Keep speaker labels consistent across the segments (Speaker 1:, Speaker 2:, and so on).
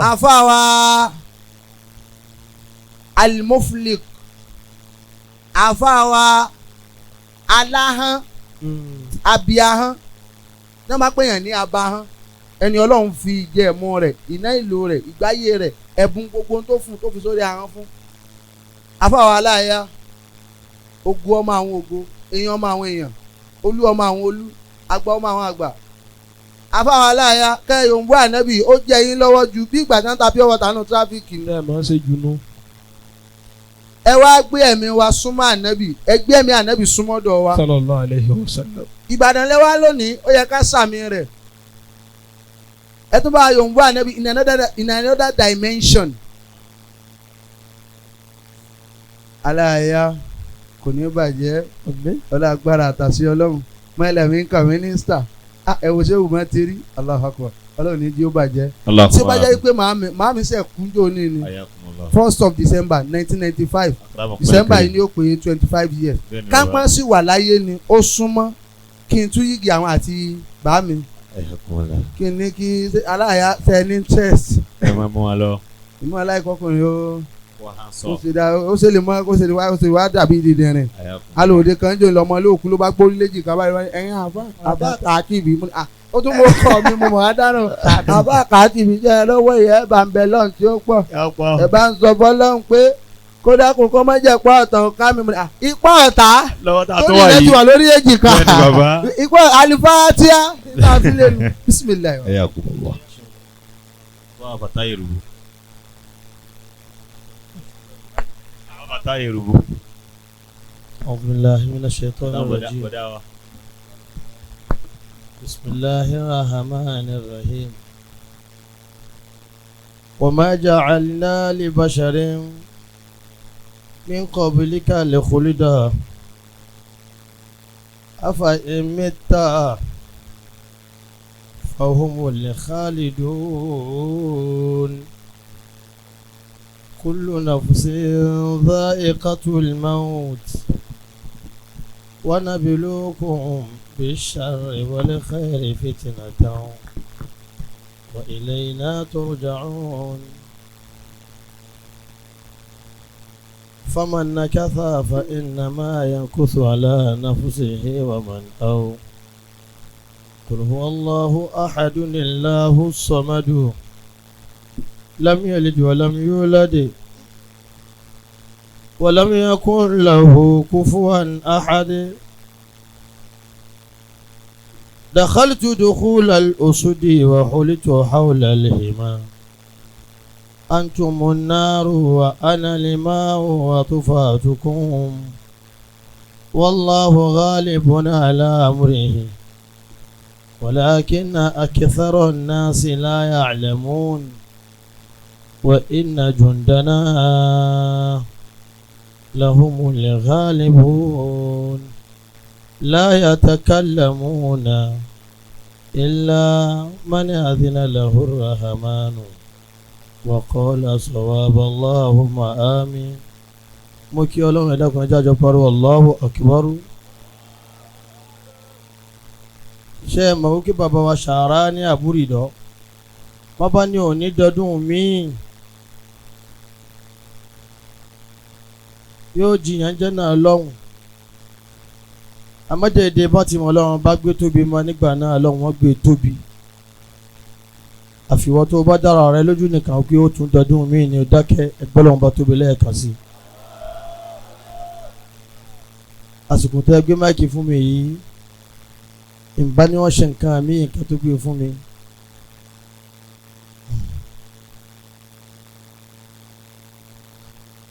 Speaker 1: Àfàwà Al-Muflik, àfàwà aláhán, abiahán náà máa pèèyàn ní abahán, ẹni Ọlọ́run fi ìjẹ́ ẹ̀mú rẹ̀, iná ìlò rẹ̀, ìgbáyé rẹ̀, ẹ̀bùn gbogbo tó fún tó fi sórí ahọ́n fún. Àfàwà aláya, ogun ọmọ àwọn ògo, èèyàn ọmọ àwọn èèyàn, olú ọmọ àwọn olú, àgbà ọmọ àwọn àgbà. Àfàwà aláya kẹ́hìn òǹbó ànábì ó jẹ́ yín lọ́wọ́ ju bí ìgbà tí wọ́n ta pure water nù tráfíkì ni.
Speaker 2: Ẹ máa ń ṣe junú.
Speaker 1: Ẹ wá gbé ẹ̀mí wa súnmọ́ ànábì, ẹ gbé ẹ̀mí ànábì súnmọ́dọ̀ wa.
Speaker 2: Sallallahu alayhi wa sallam.
Speaker 1: Ìbàdàn lẹ́wà lónìí, ó yẹ ká sàmì rẹ̀. Ẹ tún bá yòǹbó ànábì in another dimension. Aláya kò ní bàjẹ́, ọlá agbára àtàsí Ọlọ́run mọ́ẹ̀lẹ́mí ń kà mínísítà ẹ wo ṣé wù mọ́ ti rí. Allahu Akbar, Ọlọ́run ní jí ó bàjẹ́. Tí ó bá jẹ́ pé màámi ṣe kúnjó ní ni 1st of December 1995, December yìí ni ó pé 25 years. Kápẹ́ sì wà láyé ni ó súnmọ́ kí n tún yígi àwọn àti bàámi kí n ní kí aláya tẹ ní interest.
Speaker 3: Ẹ máa mú wa lọ.
Speaker 1: Ìmọ̀ aláìkọkùnrin ó ó ṣe lè mọ ó ṣe lè wá ó ṣe wá dàbí dídìrín. Alòde kan jò lọmọ lóòkú ló bá gbórí léjì ká báyìí ẹ̀yin àbá àbá kàkìbì ó tún mọ kọ́ mi mo mọ̀ á dáná àbá kàkìbì jẹ́ lọ́wọ́ ìyá ẹ̀ bá ń bẹ lọ́hùn tí ó pọ̀ ẹ̀ bá ń sọ bọ́ lọ́hùn pé kódà kò kọ́ mọ́ jẹ́ pọ́ ọ̀tàn ká mi mọ̀ ipá ọ̀tá tó ní ilẹ̀ ti wà lórí èjìká ipá alifatia níta fi lè nu bisimilayi.
Speaker 3: Ẹ yà kú bọ̀ wá bàtà yorùbá bàtà yorùbá.
Speaker 4: أعوذ بالله من الشيطان الرجيم بسم الله الرحمن الرحيم وما جعلنا لبشر من قبلك الخلد أفإن مت فهم الخالدون كل نفس ذائقة الموت ونبلوكم بالشر والخير فتنة وإلينا ترجعون فمن نكث فإنما ينكث على نفسه ومن أو قل هو الله أحد الله الصمد لم يلد ولم يولد ولم يكن له كفوا أحد دخلت دخول الأسد وحلت حول الهما أنتم النار وأنا الماء وطفاتكم والله غالب على أمره ولكن أكثر الناس لا يعلمون وإن جندنا لهم الغالبون لا يتكلمون إلا من أذن له الرحمن وقال صواب اللهم آمين. Mo kí Ọlọ́run, ẹ̀dá kan jájọ pariwo Allahu Akbar. Ṣé ẹ mọ̀ wípé bàbá wa ṣàrá ní àbúrìdọ́ bàbá ní òní dọdún míì yóò jiyàn jẹ́ náà lọ́hùn, àmọ́déédé bá ti mọ̀ Ọlọ́run bá gbé tóbi mọ́ nígbà náà lọ́hùn wọ́n gbé tóbi. Àfiwọ́ tó bá dára rẹ lójú nìkan pé ó tún dọdún míì ní dákẹ́ ẹgbẹ́ lọ́hùn bá tóbi lẹ́ẹ̀kan sí i. Àsìkò tẹ́ gbé máìkì fún mi yìí, ìbá ni wọ́n ṣe nǹkan mí nǹkan tó gbé fún mi.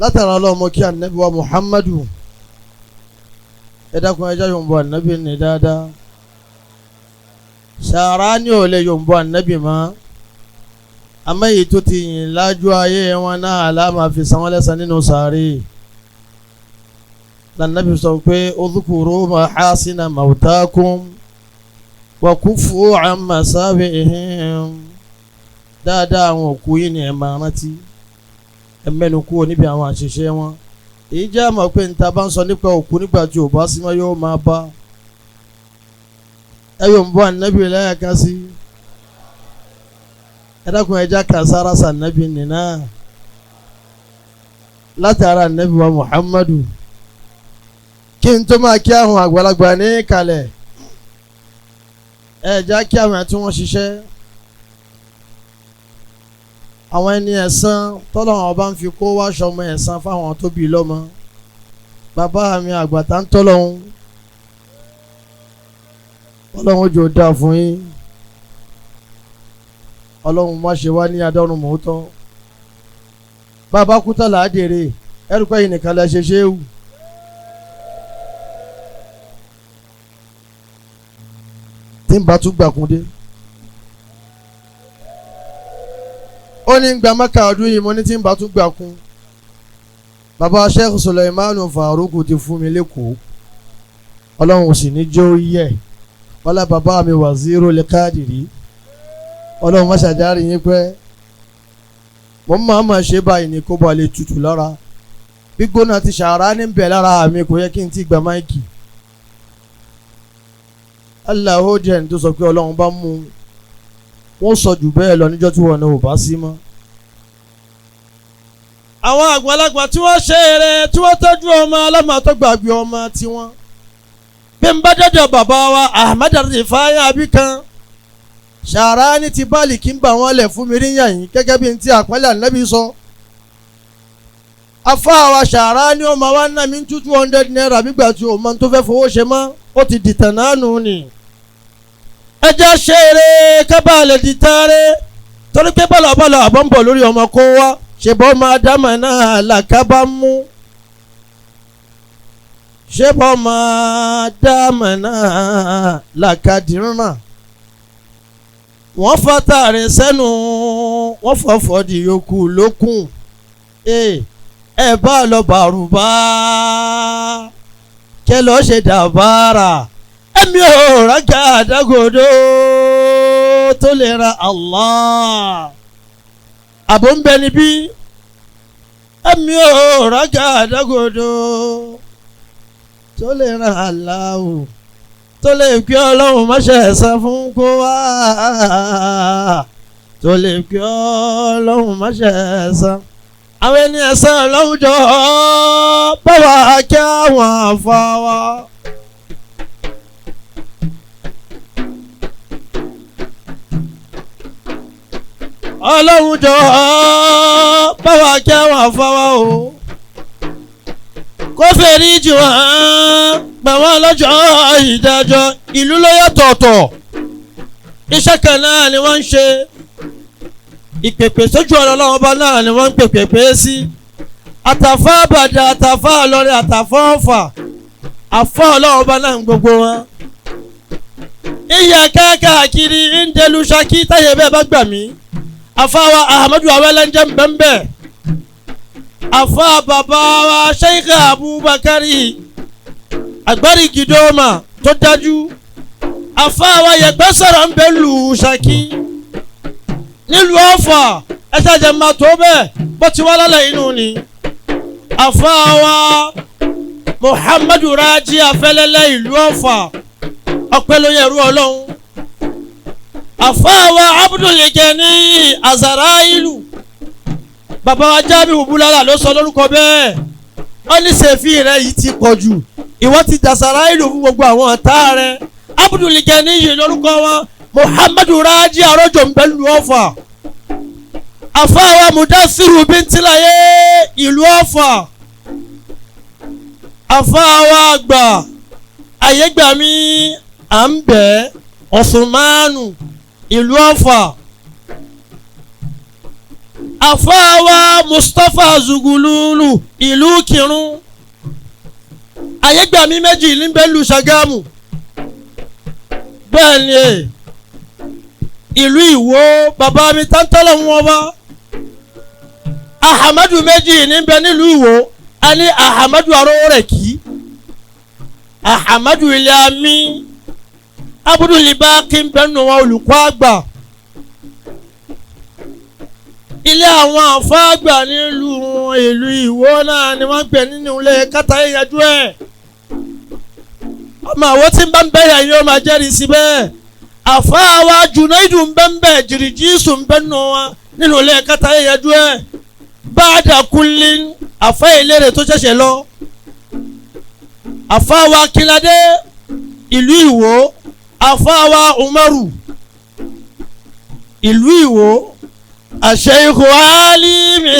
Speaker 4: Látara ọlọ́mọ kí anabi wa Muhammadu, ẹ dákun ẹja yòǹbọ anabi ní dáadáa. Sàrà ni ò lè yòǹbọ anabi mọ́, àmọ́ èyí tó ti yìn lájú ayé wọn náà láàmà fi san wọ́n lẹ́san nínú sàárè. Lànàbí sọ pé udhkuru mahasina mautakum wa kufu an masabi'ihim. Dáadáa àwọn òkú yìí ni ẹ máa rántí, ẹ mẹ́nu kúrò níbi àwọn àṣìṣe wọn. Èyí jẹ́ àmọ́ pé níta bá ń sọ nípa òkú nígbà tí ò bá sí mọ́ yóò máa bá ẹ yóò ń bọ́ ànábì lẹ́ẹ̀kan sí. Ẹ dákun ẹja kan sára sànàbí nìna látara nàbí wa Muhammadu. Kí n tó máa kí àwọn àgbàlagbà ní kalẹ̀, ẹja kí àwọn tí wọ́n ṣiṣẹ́, àwọn ẹni ẹ̀san tọ́lọ́wọ́n bá ń fi kó wá sọmọ ẹ̀san fáwọn tó bí lọ́mọ. Bàbá mi àgbàtà ń tọ́lọ́hún, ọlọ́run jò dáa fún yín, ọlọ́run má ṣe wá ní adọ́run mọ́tọ́. Bàbá kúta làádèrè ẹrù pé yìí nìkan lẹ ṣe ṣé wù. Tí n bá tún gbàkúndé ó ní gba Mẹ́kà ọdún yìí, mo ní tí n bá tún gbàkún. Bàbá Sheikh Suleimanu Faruku ti fún mi lẹ́kọ̀ọ́, ọlọ́run sì ní jó yẹ. Ọlá bàbá mi Waziri Al-Qadiri, ọlọ́run má ṣàjárì yín pẹ́. Mo máa ma ṣe báyìí ní kó ba lè tutù lára. Gbígbóná ti ṣàrá ní bẹ̀ lára mi, kò yẹ kí n ti gba máìkì. Aláwo jẹ́ ẹni tó sọ pé ọlọ́run bá mú wọ́n sọ jù bẹ́ẹ̀ lọ níjọ́ tí wọn ò bá sí mọ́. Àwọn àgbàlagbà tí wọ́n ṣe eré tí wọ́n tọ́jú ọmọ alámọ̀ tó gbàgbé ọmọ tiwọn. Bí n bá dọ́dọ̀ bàbá wa Ahmad Rifai Abikan Ṣàrání ti báàlì kí n bà wọ́n lẹ̀ fún mi ríyàn yìí gẹ́gẹ́ bí n ti àpẹẹrẹ ànábì sọ. Afáwa Ṣàrání ó máa wá ná mi 200 naira gbígbà tí o máa tó fẹ́ fowó ṣe mọ́, ó ti dìtàn náà nù ni. Ẹ jẹ́ ṣe eré kábàlẹ̀ dìtàn rẹ̀ torí pé bọ́lọ̀bọ́lọ̀ àbọ̀ ń bọ̀ lórí ọmọ kó wá ṣe bọ́ máa dámọ̀ náà làkàbá mú. Ṣé bọ́ máa dámọ̀ náà làkàdíràn. Wọ́n fata rẹ̀ sẹ́nu, wọ́n fọ̀fọ̀ di yòókù lókun. Ẹ bá lọ bàrùbá kẹ lọ́ọ́ ṣe dàbára. Ẹ̀mí ò rájà àdágòdó tó lè ra Allah. Àbò ń bẹ níbí. Ẹ̀mí ò rájà àdágòdó tó lè ra Allah o, tó lè pé ọlọ́run má ṣe ẹ̀san fún kó wá, tó lè pé ọlọ́run má ṣe ẹ̀san. Àwọn ẹni ẹ̀san ọlọ́run jọ báwa kí àwọn àfa wa. Ọlọ́run jọ báwa kí àwọn àfa wa o, kó fèrè jì wọ́n gbà wọ́n lọ́jọ́ ìdájọ́. Ìlú ló yàtọ̀ọ̀tọ̀, iṣẹ́ kan náà ni wọ́n ń ṣe, ìpèpè sójú ọ̀rọ̀ Ọlọ́run ọba náà ni wọ́n ń pèpè pé sí. Àtàfà àbàdà, àtàfà àlọ́rẹ̀, àtàfà ọ̀fà, àfà Ọlọ́run ọba náà ń gbogbo wọn. Ìyá káàkiri ń dẹlu Ṣakí táyé bẹ́ẹ̀ bá gbà mí. Àfà wa Ahmadu Awẹ́lẹ́njẹ́ ń bẹ́ẹ̀ bẹ́ẹ̀. Àfà bàbá wa Sheikh Abubakari Agbárí Gidoma tó dájú. Àfà wa Yẹ̀gbẹ́ sọ̀rọ̀ ń bẹ lù Ṣakí nílùú Ọ̀fà, ẹsẹ̀ jẹ́ máa tó bẹ́ẹ̀ bó ti wá lálẹ́ inú ni. Àfà wa Muhammadu Raji Afẹ́lẹ́lẹ́ ìlú Ọ̀fà, ọpẹ́ ló yẹrú Ọlọ́run. Àfà wa Abdul Gani Azarailu, bàbá wa Jamiu Bulala ló sọ lórúkọ bẹ́ẹ̀. Wọ́n ní sèfì rẹ̀ yìí ti pọ̀ jù, ìwọ ti dàsàrà ìlú fún gbogbo àwọn ọ̀tá rẹ̀. Abdul Gani yìí lórúkọ wọn, Muhammadu Raji Arọ́jò ń bẹ lù Ọ̀fà. Àfáàwà Mudasiru Bintilaye ìlú Ọ̀fà. Àfáàwà àgbà Ayégbàmí à ń bẹ̀ Ọ̀sùnmánù ìlú Ọ̀fà. Àfáàwà Mustapha Zugululu ìlú Kírun. Ayégbàmí méjì níbẹ̀ lu Ṣàgámù. Bẹ́ẹ̀ ni ìlú Ìwó bàbá mi tántọ́lọ̀ ń wọ́n bá. Ahamadu méjì níbẹ̀ nílùú Ìwó, a ní Ahamadu Arórẹ̀kí, Ahamadu ilẹ̀ àmì, Abudulibaki ń bẹ́ẹ̀ nù wọn olùkọ́ àgbà. Ilé àwọn àfáàgbà nílùú ìlú Ìwó náà ni wọ́n ń pè nínú ilé kátà ìyànjú ẹ̀. Ọmọ àwọn tí ń bá ń bẹ̀rẹ̀ yóò máa jẹ́rìí sí bẹ́ẹ̀. Àfáàwá Junaidu ń bẹ́ ń bẹ́ Jìrìjìsù ń bẹ́ nù wọn nínú ilé kátà yẹjú ẹ̀ báàdà kúnlé àfá ìlérè tó ṣẹ̀ṣẹ̀ lọ. Àfáàwá Kíládé ìlú Ìwó, àfáàwá Umaru ìlú Ìwó, àṣeyìkò Álímì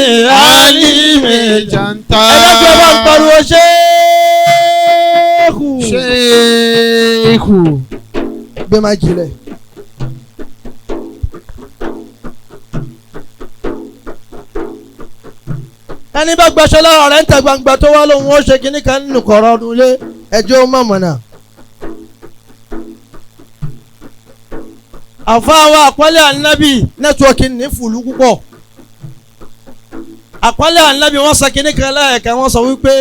Speaker 4: Álímì
Speaker 1: janta.
Speaker 4: Ẹlẹ́gbẹ́ bá ń pariwo ṣéèkù.
Speaker 1: Ṣéèkù. Gbé má jilẹ̀.
Speaker 4: Ẹni bá gbaṣọ lára rẹ̀ ń ta gbangba tó wá lóhun ó ṣe kinní kan nínú kọ̀ọ̀rọ̀ ọdún ilé ẹjọ́ ó mọ̀mọ́nà. Àfáàwọ̀ àpọ́lẹ̀ ànábì nẹ́tíwọ́ọ̀kì ní fùlù púpọ̀. Àpọ́lẹ̀ ànábì wọ́n sọ kinní kan lẹ́ẹ̀kan, wọ́n sọ wípé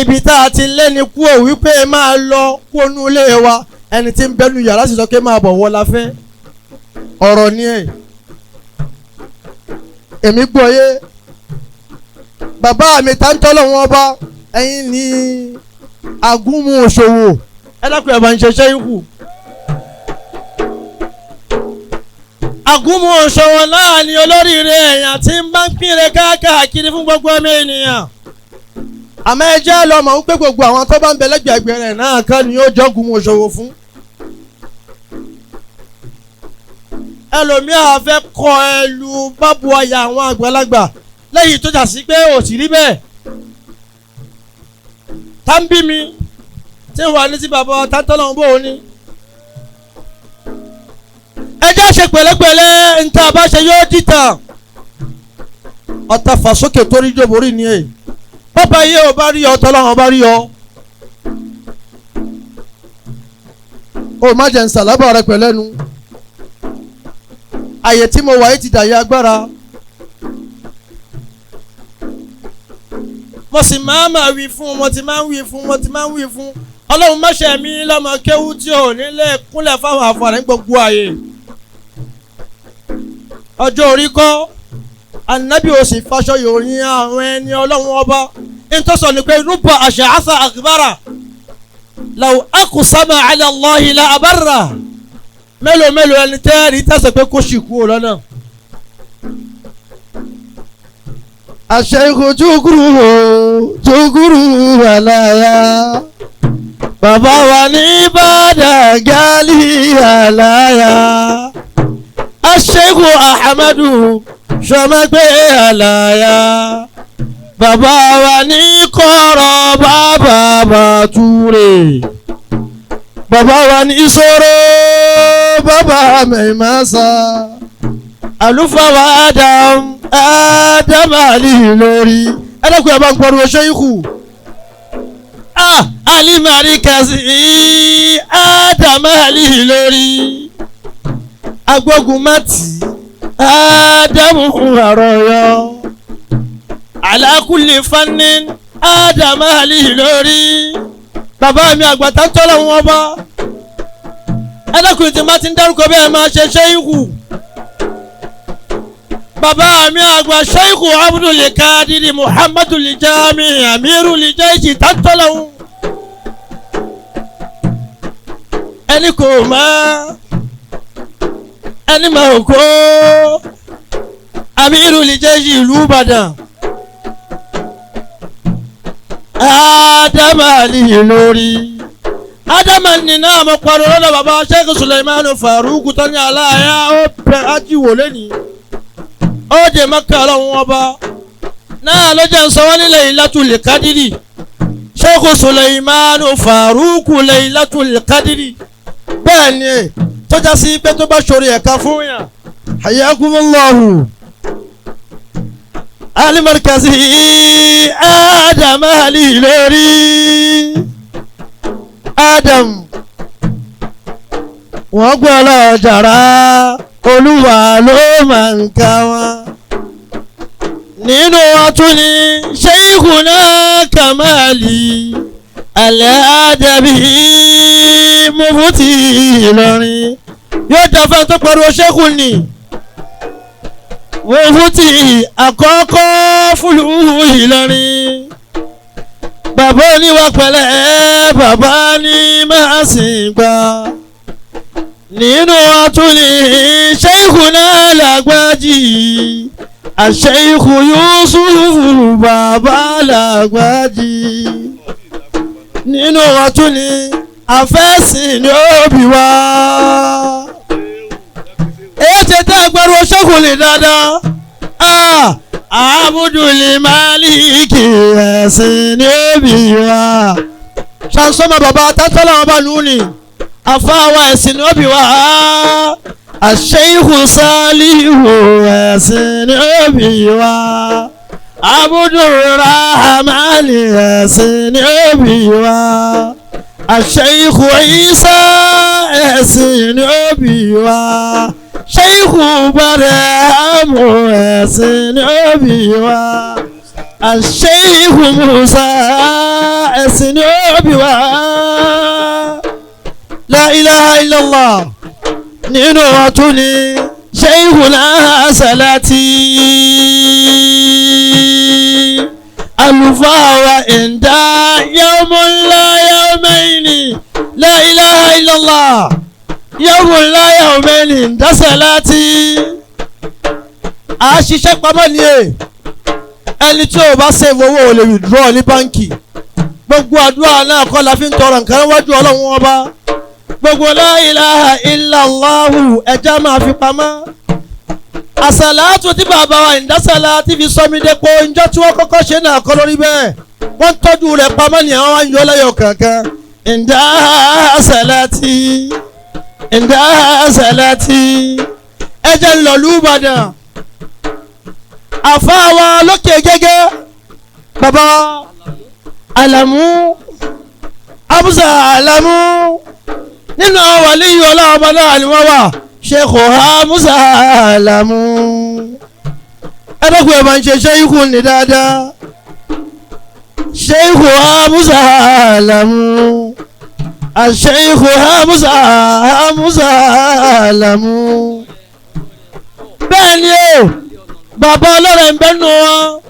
Speaker 4: ibi tá a ti lẹ́ni kú ò wípé máa lọ kú onú ilé wa, ẹni tí ń bẹnu yàrá sì sọ pé máa bọ̀ wọ́ la fẹ́. Ọ̀rọ̀ ni ẹ̀ èmi gbọ́ yé. Bàbá mi tá ń tọ́lọ̀ wọn bá ẹ̀yin ní agúnmu òṣòwò ẹ dákun ẹ̀ bá ń ṣiṣẹ́ ikú. Agúnmu òṣòwò náà ni olóríire èèyàn tí ń bá ń pínre káàkiri fún gbogbo ọmọ ènìyàn. Àmọ́ ẹ jẹ́ lọ mọ̀ wípé gbogbo àwọn tó bá ń bẹ lẹ́gbẹ̀ẹ́gbẹ̀ rẹ̀ náà kọ́ ni ó jọ́gúnmu òṣòwò fún. Ẹlòmíà fẹ́ kọ ẹlú bábu ọyà àwọn àgbàlagbà lẹ́yìn tó jà sí pé ò sì rí bẹ́ẹ̀. Tá ń bí mi tí wà ní ti bàbá tántọ́lọ́hún bò ó ní. Ẹ jẹ́ ṣe pẹ̀lẹ́pẹ̀lẹ́ níta bá ṣe yóò dìtàn. Ọ̀tá fàsókè torí jòbórí ni ẹ̀. Bàbá yìí ò bá rí ọ tọ́lọ́hún bá rí ọ.
Speaker 1: O má jẹ́ nsàlábà rẹ pẹ̀lẹ́nu.
Speaker 4: Àyè tí mo wà yìí ti dàyè agbára. Mo sì máa ma wí fún, mo ti máa ń wí fún, mo ti máa ń wí fún. Ọlọ́run má ṣe mí lọ́mọ kéwú tí ò nílé kúnlẹ̀ fáwọn àfọ̀rẹ́ gbogbo àyè. Ọjọ́ orí kọ́, ànábì ò sì faṣọ yòòyìn àwọn ẹni ọlọ́run ọba. Ntọ́sọ̀ ni pé rúbà àṣà àṣà àkùbárà làwọn akùsámà ala Allahi la àbárà. Mélòó mélòó ẹni tẹ́ẹ̀rí tẹ̀sán pé kó sì kú ò lọ́nà.
Speaker 1: Àṣeyìkò túkúrú túkúrú àlàyé.
Speaker 4: Bàbá wa ní Ìbàdàn gálí àlàyé. Aṣẹ́gun Ahmadu Sọmọgbé àlàyé. Bàbá wa ní kọ̀rọ̀ bàbá Bàtúrè. Bàbá wa ní ìṣòro bàbá Mẹ̀másà. Àlùfáà wa Adam Adam Ali lórí. Ẹ dákun ẹ̀ bá ń pariwo ṣẹ́yìnkù. Ah, Ali Marikasi Adam Ali lórí. Agbógun mati Ádámù àròyọ. Ala kulli fannin Ádámù Ali lórí. Bàbá mi àgbàtà ń tọ́lọ̀ wọn bá. Ẹ dákun tí má ti ń dárúkọ bẹ́ẹ̀ máa ṣe ṣẹ́yìnkù. Bàbá mi àgbà Sheikh Abdul Kadiri Muhammadu Lijami Amiru Lijaishi tantọ́lọ́hún. Ẹni kò mọ̀, ẹni mọ̀ kó Amiru Lijaishi ìlú Ìbàdàn. Ádámù Ali lórí. Ádámù nínú àmọ́ pariwo lọ́dọ̀ bàbá Sheikh Suleimanu Faruku tó ní aláya ó bẹ ájíwò lẹ́nìí. Ó dè Mẹ́kà ọlọ́run ọba náà ló jẹ́ nsọ wọ́n ní Laylatul Qadri. Sheikh Suleimanu Faruku Laylatul Qadri. Bẹ́ẹ̀ ni tọ́já sí pé tó bá ṣorí ẹ̀ka fún yàn. Hayyakumullahu. Alimarkazi Adam Ali lórí. Adam wọ́n gbọ́ lọ́jàrá Olúwa ló máa ń ka wọn. Nínú ọtún ni Sheikhuna Kamali Al-Adabi Mufti Ìlọrin. Yóò dáfẹ́ tó pariwo ṣẹ́kù ni. Mufti àkọ́kọ́ fúlùú Ìlọrin. Bàbá oníwà pẹ̀lẹ́ bàbá ní máa sìn gbà. Nínú àtúnì Sheikhuna Lagbaji, Sheikh Yusuf bàbá Lagbaji. Nínú àtúnì àfẹ́sìn ni ó bí wá. Èyí ti tẹ́ agbẹ́rù ṣẹ́kùn lè dáadáa. Abudul Maliki ẹ̀sìn ni ó bí wá. Ṣàǹsọ́mọ bàbá tátọ́lá ọba nù ni àfáàwọ̀ ẹ̀sìn ni ó bí wá. Sheikh Salihu ẹ̀sìn ni ó bí wá. Abudulrahmani ẹ̀sìn ni ó bí wá. Sheikh Isa ẹ̀sìn ni ó bí wá. Sheikh Barhamu ẹ̀sìn ni ó bí wá. Sheikh Musa ẹ̀sìn ni ó bí wá. La ilaha illallah. Nínú ọtún ni Sheikhuna Salati. Àlùfáà wa ìdá yawmun la yawmayni. La ilaha illallah. Yawmun la yawmayni ìdá Salati. A ṣiṣẹ́ pamọ́ ni e. Ẹni tí o bá save owó o lè withdraw ní báńkì. Gbogbo àdúrà náà kọ́ la fi ń tọrọ nǹkan wájú Ọlọ́run ọba. Gbogbo la ilaha illallahu ẹja máa fi pamọ́. Àsàlátù tí bàbá wa ìdásàlá ti fi sọmi dépò njọ́ tí wọ́n kọ́kọ́ ṣe náà kọ́ lórí bẹ́ẹ̀. Wọ́n tọ́jú rẹ̀ pamọ́ ni àwọn yọ lẹ́yọ̀ kankan. Ìdásàlátì ìdásàlátì ẹjẹ̀ ń lọ lùbàdàn. Àfa wa lókè gẹ́gẹ́ bàbá Àlàmú Abusa Àlàmú nínú àwọn wàlíyù ọlọ́ọ̀bá náà ni wọ́n wà. Sheikh Musa Alamu. Ẹ̀dọ́kùn ẹ̀ máa ń ṣe ṣéyíkù ní dáadáa. Sheikh Musa Alamu. Sheikh Musa Alamu. Bẹ́ẹ̀ ni o, bàbá ọlọ́rẹ̀ ń bẹ́nu wọn.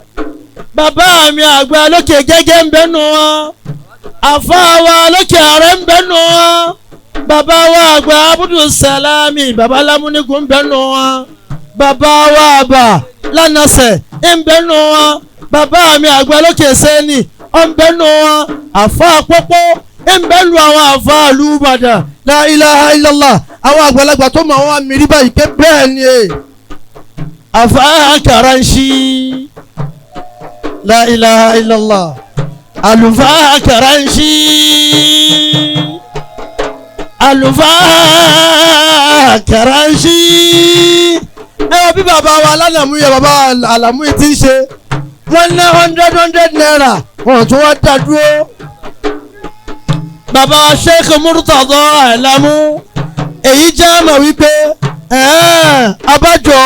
Speaker 4: Bàbá mi àgbà lókè gẹ́gẹ́ ń bẹ́nu wọn. Àfáà wa lókè ààrẹ ń bẹ́nu wọn. Bàbá wa àgbà Abudu Salami bàbá Lámúnigun ń bẹ́nu wọn. Bàbá wa àbà Lánàsẹ̀ ń bẹ́nu wọn. Bàbá mi àgbà lókè sẹ́ni ń bẹ́nu wọn. Àfa àpọ́pọ́ ń bẹ́nu àwọn àfa àlùbàdàn. La ilaha illallah. Àwọn àgbàlagbà tó mọ àwọn àmì rí báyìí pé bẹ́ẹ̀ ni e. Àfa Karanṣi. La ilaha illallah. Àlùfáà Karanṣi. Àlùfáà Karanṣi. Ẹ wọ bí bàbá wa alálàmú yẹ bàbá àlàmú yìí ti ń ṣe. Wọ́n ná 100 naira wọ́n tún wá dá dúró. Bàbá Sheikh Murtadha Àlàmú èyí jẹ́ àmọ̀ wípé abájọ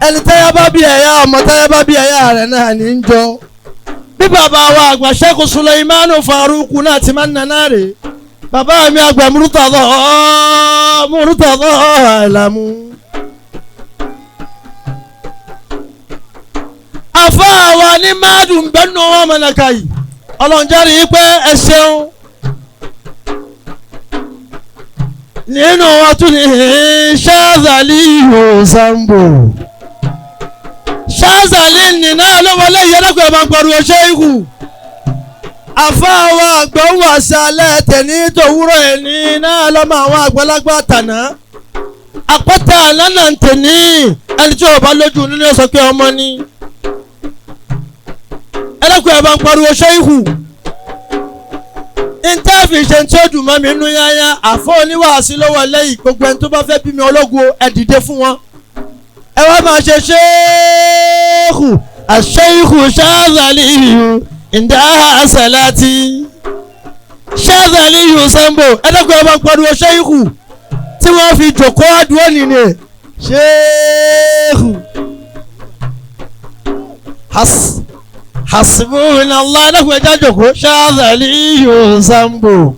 Speaker 4: ẹni tẹ́yà bá bí ẹ̀yà ọmọ tẹ́yà bá bí ẹ̀yà rẹ̀ náà ní í jọ. Bí bàbá wa àgbà Sheikh Suleimanu Faruku náà ti máa ń naná rè. Bàbá mi àgbà Murtadha Àlàmú. Àfáà wa ní mádùn bẹ́nu wọn mọ̀nàkà yìí. Ọlọ́njẹ́rì yìí pé ẹ ṣeun. Nínú wọn tún ní Ṣáàzàlì Sambo. Ṣáàzàlì nìna ló wọlé ìyẹ́dẹ́gbẹ̀ẹ́ ẹ̀ máa ń pariwo ṣéìkù. Àfáà wa àgbà ń wà sálẹ̀ tẹ̀ní tòwúrọ̀ ẹ̀ ní náà lọ́mọ àwọn àgbàlagbà tàná. Àpáta àlànà tẹ̀ní ẹni tí ò bá lójú nínú ẹ̀ sọ pé ọmọ ni. Ẹlẹ́kùn ẹ̀ bá ń pariwo ṣéìkù. Ntẹ́ẹ̀fì ṣe tí ó dùn mọ́ mi nú yáyá àfọ́ oníwàásí lọ́wọ́ lẹ́yìn gbogbo ẹni tó bá fẹ́ bí mi ológun ẹ dìde fún wọn. Ẹ wá máa ṣe ṣéèkù àṣéìkù Ṣáàzàlì ìdá àṣàlátì Ṣáàzàlì Sambo. Ẹlẹ́kùn ẹ̀ bá ń pariwo ṣéìkù tí wọ́n fi jòkó àdúrà nìyẹn ṣéèkù. Hasbunallah ẹlẹ́kùn ẹja jòkó Ṣáàzàlì Sambo.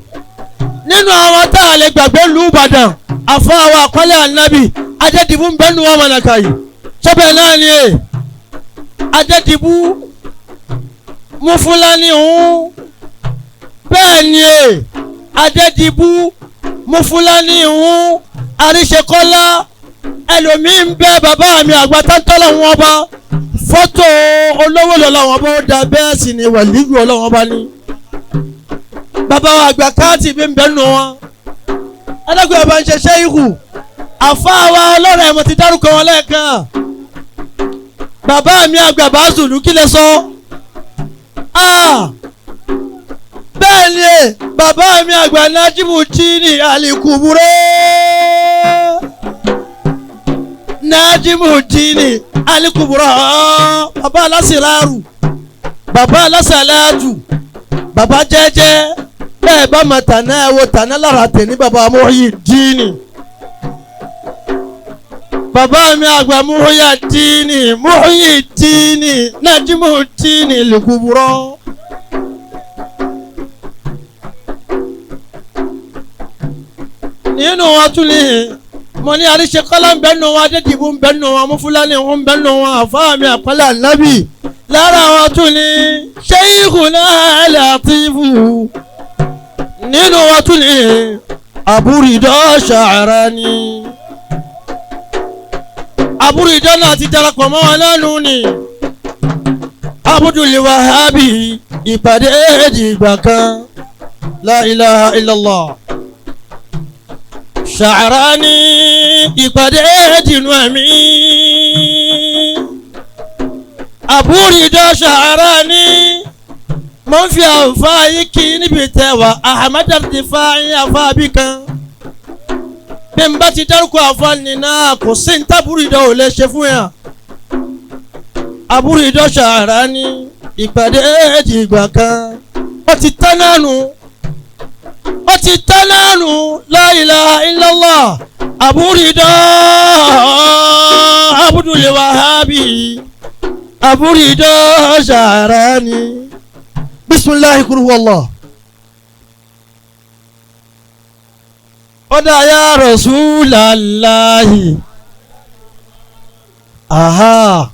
Speaker 4: Nínú àwọn tá a lè gbàgbé lu Ìbàdàn àfọ àwọn àkọlé ànábì Adédìbú ń bẹ́nu wọn mọ̀nàkà yìí sọ́bẹ̀ náà ni e Adédìbú Mufulani ń bẹ́ẹ̀ ni e Adédìbú Mufulani ń Àríṣekọ́lá ẹlòmíín bẹ bàbá mi àgbà tántọ́lọ̀ wọn bá fọ́tò olówó lọ́lọ́wọ́n bá ó da bẹ́ẹ̀ sì ni wàlíù ọlọ́wọ́n bá ní. Bàbá wa àgbà káàtì bí ń bẹ́ nù wọn. Adágún ọba ń ṣe ṣéyíkù. Àfa wa ọlọ́run ẹ̀ mo ti dárúkọ wọn lẹ́ẹ̀kan. Bàbá mi àgbà bá zùlù kí lè sọ. Bẹ́ẹ̀ ni bàbá mi àgbà Nájímù Tíìnì Àlìkùbúrẹ́. Nájímù Tíìnì Àlìkùbúrẹ́. Bàbá alásìláàrù, bàbá alásàlátù, bàbá jẹ́jẹ́. Bẹ́ẹ̀ bá ma tàná ẹ wo tàná lára tẹ̀ ní bàbá Muhyiddin. Bàbá mi àgbà Muhyiddin, Muhyiddin, Nájímù Tíìnì Àlìkùbúrẹ́. Nínú wọn tún lè mo ní Àríṣekọ́lá ń bẹ nù wọn, Adédìbò ń bẹ nù wọn, Mufúlánì ń bẹ nù wọn, àfáà mi àpẹẹrẹ ànábì. Lára wọn tún ní Sheikhuna Latifu. Nínú wọn tún ní Aburidọ Sha'rani. Aburidọ náà ti darapọ̀ mọ́ wọn lẹ́nu ni. Abdul Wahabi ìpàdé ìdìgbà kan. La ilaha illallah. Sha'rani ìpàdé dìnnú ẹ̀mí. Aburidọ Sha'rani mo ń fi àǹfààní kí níbi tẹwà Ahmad Rifai àfáàbí kan. Bí n bá ti dárúkọ àǹfààní náà kò sí ní tábúrídọ ò lè ṣe fún yàn. Aburidọ Sha'rani ìpàdé dìgbà kan. Ó ti tán náà nù. Ó ti tán náà nù. La ilaha illallah. Aburidọ Abdul Wahabi Aburidọ Sha'rani. Bisimilahi kuru wallah. Ọ̀dà ya Rasulallahi. Aha.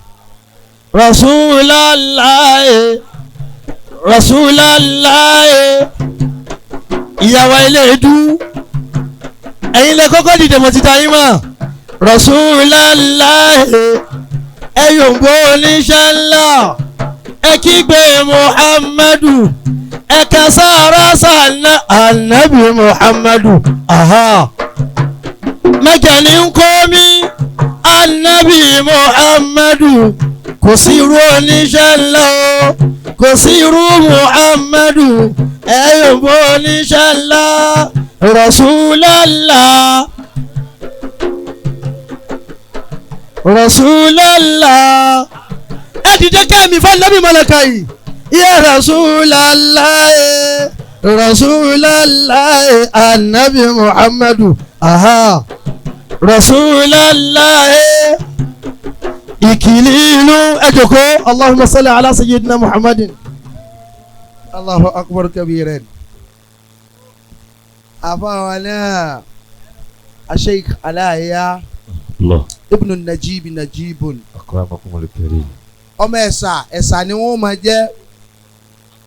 Speaker 4: Rasulallahi. Rasulallahi. Ìyàwó ilé ìdú. Ẹ̀yin lẹ kọ́kọ́ dìde mọ̀ títa yín mọ̀. Rasulallahi. Ẹ yòǹbó oníṣẹ́ ńlá. Ẹ kígbe Muhammadu. Ẹ kà sára sànà ànábì Muhammadu. Aha. Mẹ́kẹ̀ni ń kọ́ mi. Ànábì Muhammadu. Kò sí irú oníṣẹ́ ńlá o. Kò sí irú Muhammadu. Ẹ yòǹbó oníṣẹ́ ńlá. Rasulallah. Rasulallah. Ẹ dìde kẹ́mi fún lẹ́bí mọ́lẹ́ka yìí. Ya Rasulallah, Rasulallah, Anabi Muhammadu. Aha. Rasulallah. Ìkìlì inú ẹ jókòó. Allahumma salli ala sayyidina Muhammadin.
Speaker 1: Allahu akbar kabiran. Àfáwọn náà Sheikh Alaya
Speaker 3: Allah.
Speaker 1: Ibn Najib Najibun.
Speaker 3: Akramakumul karim.
Speaker 1: Ọmọ ẹ̀sà ẹ̀sà ni wọ́n máa jẹ́.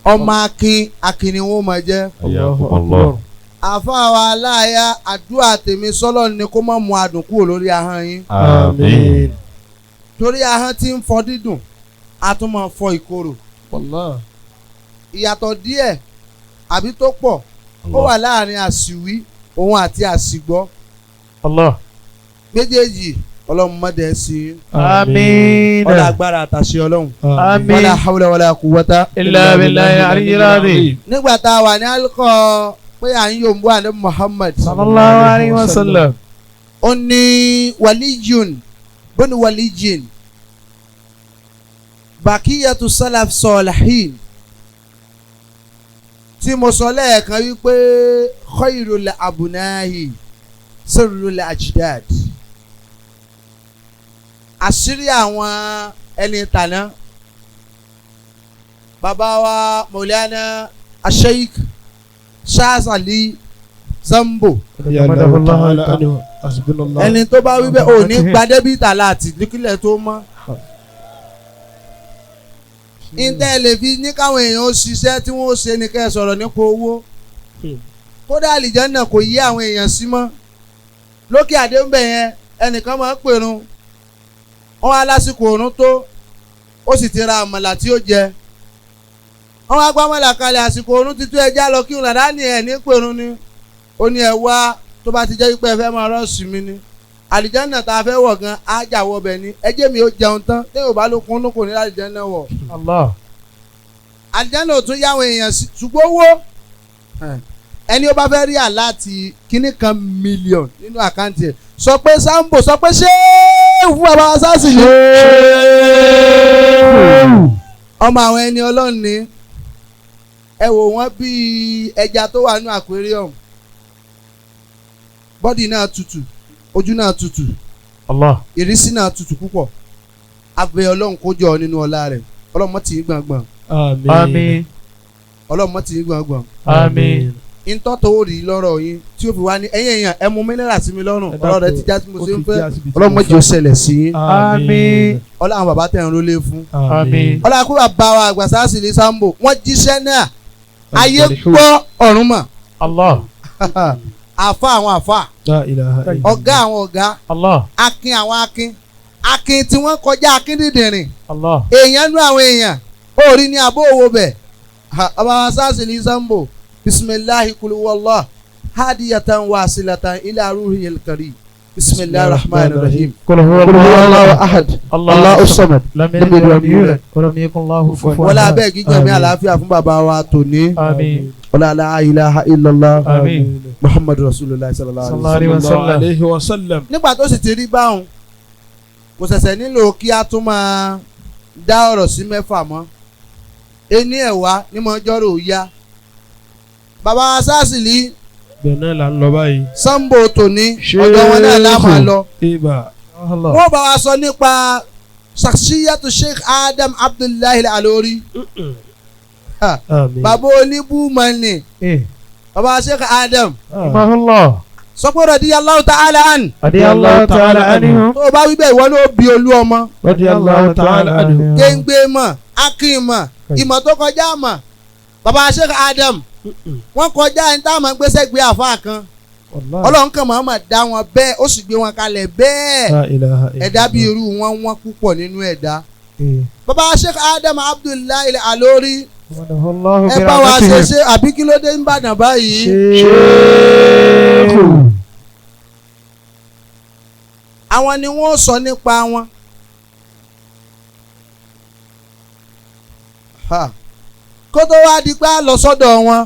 Speaker 1: Ọmọ akin akin ni wọ́n máa jẹ́.
Speaker 3: Hayyakumullah.
Speaker 1: Àfáwọn Aláya àdúrà tèmi sọ́lọ́ ni kó má mú adùn kúrò lórí ahọ́n yín.
Speaker 3: Àmín.
Speaker 1: Torí ahọ́n tí ń fọ dídùn a tún máa fọ ìkorò.
Speaker 2: Wallah.
Speaker 1: Ìyàtọ̀ díẹ̀ àbí tó pọ̀ ó wà láàrin àsìwí òun àti àsìgbọ́.
Speaker 3: Allah.
Speaker 1: Méjèèjì ọlọ́run mọ́dẹ sí i.
Speaker 3: Àmín.
Speaker 1: Ọlá agbára àtàṣe ọlọ́run.
Speaker 3: Àmín.
Speaker 1: Wala hawla wala quwwata.
Speaker 3: Illa billahi aliyyil azim.
Speaker 1: Nígbà tá a wà ní alikọ pé à ń yòǹbó àná Muhammad.
Speaker 3: Sallallahu alayhi wa sallam.
Speaker 1: Ó ní waliyun bóni walijin bakiyatu salaf salihin tí mo sọ lẹ́ẹ̀kan wípé khairul abunahi sirrul ajdad. Àṣírí àwọn ẹni tàná bàbá wa Maulana Sheikh Shazali Zambo ẹni tó bá wí bẹ́ẹ̀ ò ní gba débìtà láti nípìnlẹ̀ tó mọ́. Ìtẹ́ lè fi ní káwọn èèyàn ó ṣiṣẹ́ tí wọ́n ó ṣe ni kẹ́ ẹ sọ̀rọ̀ nípa owó. Kódà àlìjánà kò yí àwọn èèyàn sí mọ́. Lókè àdéhùn bẹ̀ yẹn ẹnìkan máa ń pèrun wọ́n wá lásìkò òrùn tó ó sì ti ra àmàlà tí ó jẹ wọ́n wá gbá àmàlà kalẹ̀ àsìkò òrùn ti tó ẹja lọ kí òun ní ẹ̀ ní pèrun ni ó ní ẹ wá tó bá ti jẹ́ pé ẹ fẹ́ máa rọ́ọ̀sì mi ni àlìjánnà tá a fẹ́ wọ̀ gan ájà wọ bẹ̀ ni ẹ jẹ́ mi ó jẹun tán téèyàn bá ló kún kò ní àlìjánnà wọ̀.
Speaker 3: Allah.
Speaker 1: Àlìjánnà ò tún yáwọn èèyàn sí ṣùgbọ́n owó ẹni ó bá fẹ́ rí àláti kíní kan mílíọ̀n nínú àkáǹtì ẹ̀ sọ pé Sambo sọ pé ṣéèwù fún bàbá sásì ni. Ọmọ àwọn ẹni ọlọ́run ni ẹ wò wọ́n bíi ẹja tó wà nínú aquarium bọ́dì náà tutù ojú náà tutù.
Speaker 3: Allah.
Speaker 1: Ìrísí náà tutù púpọ̀. Abẹ ọlọ́run kó jọ nínú ọlá rẹ̀ ọlọ́run mọ́ tì í gbọ̀ngbọ̀n.
Speaker 3: Àmín.
Speaker 1: Ọlọ́run mọ́ tì í gbọ̀ngbọ̀n.
Speaker 3: Àmín.
Speaker 1: Ntọ́ tó rí lọ́rọ̀ yín tí ó fi wá ní ẹ̀yìn èèyàn ẹ mú mínírà sí mi lọ́rùn ọ̀rọ̀ rẹ ti já sí mo ṣe ń fẹ́ ọlọ́run mọ́ jẹ́ ó ṣẹlẹ̀ sí yín.
Speaker 3: Àmín.
Speaker 1: Ọlọ́run bàbá tẹ̀ ń rólé fún.
Speaker 3: Àmín.
Speaker 1: Ọlọ́run kú bàbá wa àgbà Sásìlì Sambo wọ́n jíṣẹ́ náà ayé gbọ́ ọ̀run mọ̀.
Speaker 3: Allah.
Speaker 1: Àfa àwọn àfa ọ̀gá àwọn ọ̀gá akin àwọn akin akin tí wọ́n kọjá akin dídìrín èèyàn nú àwọn èèyàn orí ní abó owó bẹ̀ ọba Sásìlì Sambo bisimilahi kuluwallah hadiyatan wasilatan ila ruhil karim bisimilahi rahman rahim
Speaker 3: Qul huwallahu
Speaker 1: ahad
Speaker 3: Allahu samad lam yalid walam yulad walam yakun lahu kufuwan ahad.
Speaker 1: Wọlé abẹ́ gígùn mi àlàáfíà fún bàbá wa tòní.
Speaker 3: Àmín.
Speaker 1: Wọlé la ilaha illallah.
Speaker 3: Àmín.
Speaker 1: Muhammadu rasulillah sallallahu
Speaker 3: alayhi wa sallam.
Speaker 1: Nígbà tó sì ti rí báwọn kò ṣẹ̀ṣẹ̀ nílò kí a tún máa dá ọ̀rọ̀ sí mẹ́fà mọ́ ení ẹ̀wá ní mọ́ jọ́rò ya bàbá Sásìlì
Speaker 2: bẹ́ẹ̀ náà là ń lọ báyìí.
Speaker 1: Sambo tòní ọ̀dọ̀ wọn náà lá máa lọ. Wọ́n bá wa sọ nípa Shakhsiyatu Sheikh Adam Abdullahi Al-Alori. Bàbá oníbùmọ̀nì bàbá Sheikh Adam. Sọ pé radiyallahu ta'ala an.
Speaker 3: Radiyallahu ta'ala anhu.
Speaker 1: Tó o bá wí bẹ́ẹ̀ ìwọ ló bí olú ọmọ.
Speaker 3: Radiyallahu ta'ala anhu.
Speaker 1: Kéńgbé mọ̀ akin mọ̀ ìmọ̀ tó kọjá mọ̀ bàbá Sheikh Adam wọ́n kọjá ẹni táwọn máa ń gbéṣẹ́ gbé àfa kan ọlọ́run kan máa ma dá wọn bẹ́ẹ̀ ó sì gbé wọn kalẹ̀ bẹ́ẹ̀ ẹ̀dá bíi irú wọn wọ́n púpọ̀ nínú ẹ̀dá. Bàbá Sheikh Adam Abdullahi Al-Alori ẹ bá wa ṣe ṣe àbí kí ló dé ń bàdàn báyìí. Àwọn ni wọ́n sọ nípa wọn. Kó tó wá di pé a lọ sọ́dọ̀ wọn.